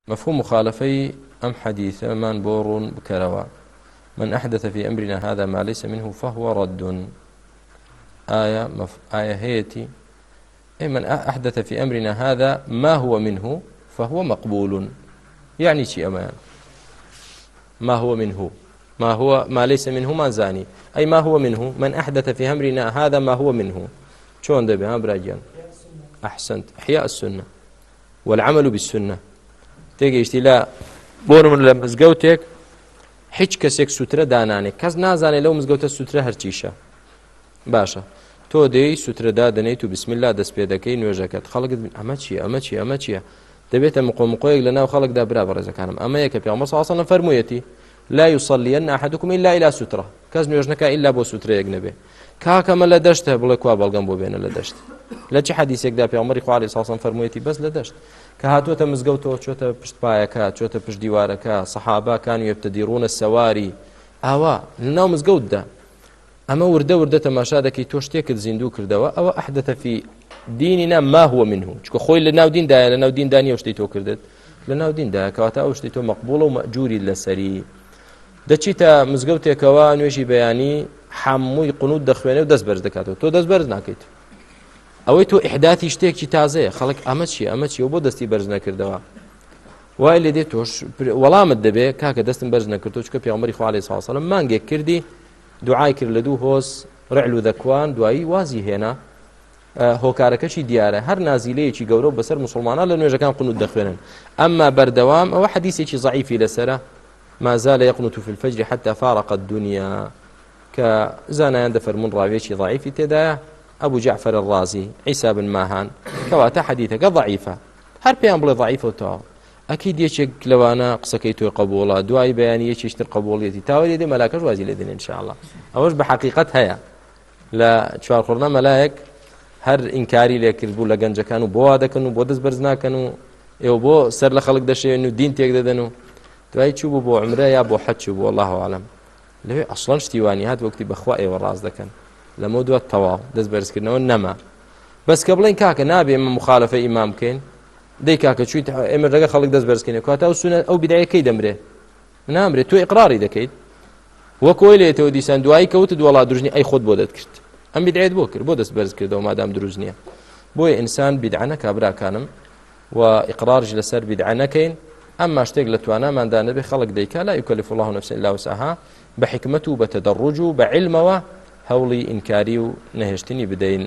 مفهوم مخالفەی ئەم حەدیثەمان بۆ ڕوون بکەرەوە من أحدث في أمرنا هذا ما ليس منه فهو رد آية مف... آية هيتي أي من أحدث في أمرنا هذا ما هو منه فهو مقبول يعني شيء أمان ما هو منه ما هو ما ليس منه ما زاني أي ما هو منه من أحدث في أمرنا هذا ما هو منه شلون دبي ها براجان أحسنت إحياء السنة والعمل بالسنة تێگەیشتی لە بۆ من لە مزگەوتێک هیچ کەسێک سوترە دانانێ کەس نازانێت لەو مزگەوتە سوترە هەرچیشە باشە تۆ دێی سوترە دادەنێیت و بسم الله دەست پێ دەکەی نوێژەکەت خەڵک ئەمە چییە ئەمە چییە ئەمە چییە دەبێتە مقۆ مقۆیەک لە ناو خەڵکدا برا بەڕێزەکانم ئەمەیە کە پێغەمبەر صلی الله علیه و سلم فەرموویەتی لا يصلين احدكم الا الى ستره کەس نوێژ نەکا ئیلا بۆ سوترەیەک نەبێ کاکە مە لە دەشتە بڵێ کوا بەڵگەم بۆ بێنە لە دەشت لە چ حەدیسێکدا پێغەمبەری خوا علیه الصلاه فەرموویەتی بەس لە دەشت کە هاتووەتە مزگەوتەوە چۆتە پشت پایەکە چۆتە پشت دیوارەکە سەحابە کان یبتدیرون السواری ئاوا لەناو مزگەوتدا ئەمە وردە وردە تەماشا دەکەی تۆ شتێکت زیندوو کردەوە ئەوە أحدث في ديننا ما هو منه چکە خۆی لە ناو دیندایە لە ناو دیندا نیە شتەی تۆ کردت لە ناو دیندایە کەواتە ئەو شتەی تۆ مەقبوڵە و مەجوری لەسەری دەچیتە مزگەوتێکەوە نوێژی بەیانی حەمووی قنوت دەخوێنێ و دەست بەرز دەکاتەوە تۆ دەست بەرز ناکەیت ئەوەی تۆ ئیحداتی شتێکی تازەیە خەڵک ئەمە چیە ئەمە چیە بۆ دەستی بەرز نەکردەوە وای لێ دێت تۆش وەڵامت دەبێ کاکە دەستم بەرز نەکردو چکە پێغەمبەری خوا عەلەیهی سڵام مانگێک کردی دوعای کرد لە دوو هۆز ڕعل و ذەکوان دوایی وازی هێنا هۆکارەکەشی دیارە هەر نازیلەیەکی گەورە بەسەر مسلمانان لە نوێژەکان قنوت دەخوێنن ئەمما بەردەوام ئەوە حەدیسێکی ضعیفی لەسرە ما زال يقنت في الفجر حتى فارق الدنيا کە زانایان دەفەرمونون ڕاوێکی ضعیفی تێدایە ئەبو جعفر الرازی عیسا بن ماهان کەواتە حەدیثەکە ضعیفە هەر پێیان بڵێ ضعیفە و تەواو ئەکید یەکێک لەوانە قسەکەی تۆی قبوڵە دوای بەیانی یەکێکی تر قبوڵیەتی تاوە لێ دێ مەلاکەش وازی لێ دێنێ ئینشاءاللە ئەوەش بە حەقیقەت هەیە لە چوارخوڕنە مەلایەک هەر ئینکاری لێکرد بوو لە گەنجەکان و بۆ وا دەکەن و بۆ دەست بەرز ناکەن و ئێوە بۆ سەر لە خەڵک دەشێن و دین تێک دەدەن و دوای چوو بوو بۆ عمرە یا بۆ حەج چوو بوو الله عالم لەوێ ئەسڵەن شتی وانی هات وەکتی بەخوا ئێوە ڕاست دەکەن لەمە دوات تەواو دەست بەرزکردنەوە نەما بەس کە بڵێن کاکە نابێ ئێمە مخالفە ئیمام بکەین دەی کاکە چویت ئێمە لەگە خەڵک دەست بەرزکەین کاتە ئەو سونە ئەو بدایە کەی دەمرێ نامرێت تۆ ئیقراری دەکەیت وەکۆی لێتەوە دیسان دوایی کەوتت وەڵا دروست ئەی خۆت بۆ دەتکرد ئەم بدعێت بۆ کرد بۆ دەست بەرز کردەوە مادام دروست نییە بۆیە ئینسان بدعە نەکا براکانم و ئیقرارش لەسەر بیدعە نەکەین ئەمما شتێک لە تواناماندا نەبێ خەڵک دەیکا لا یکلف الله نفسا الا وسعها بە حکمت و بە تەدەڕوج و بە علمەوە هەوڵی ئینکاری و نەهێشتنی بدەین.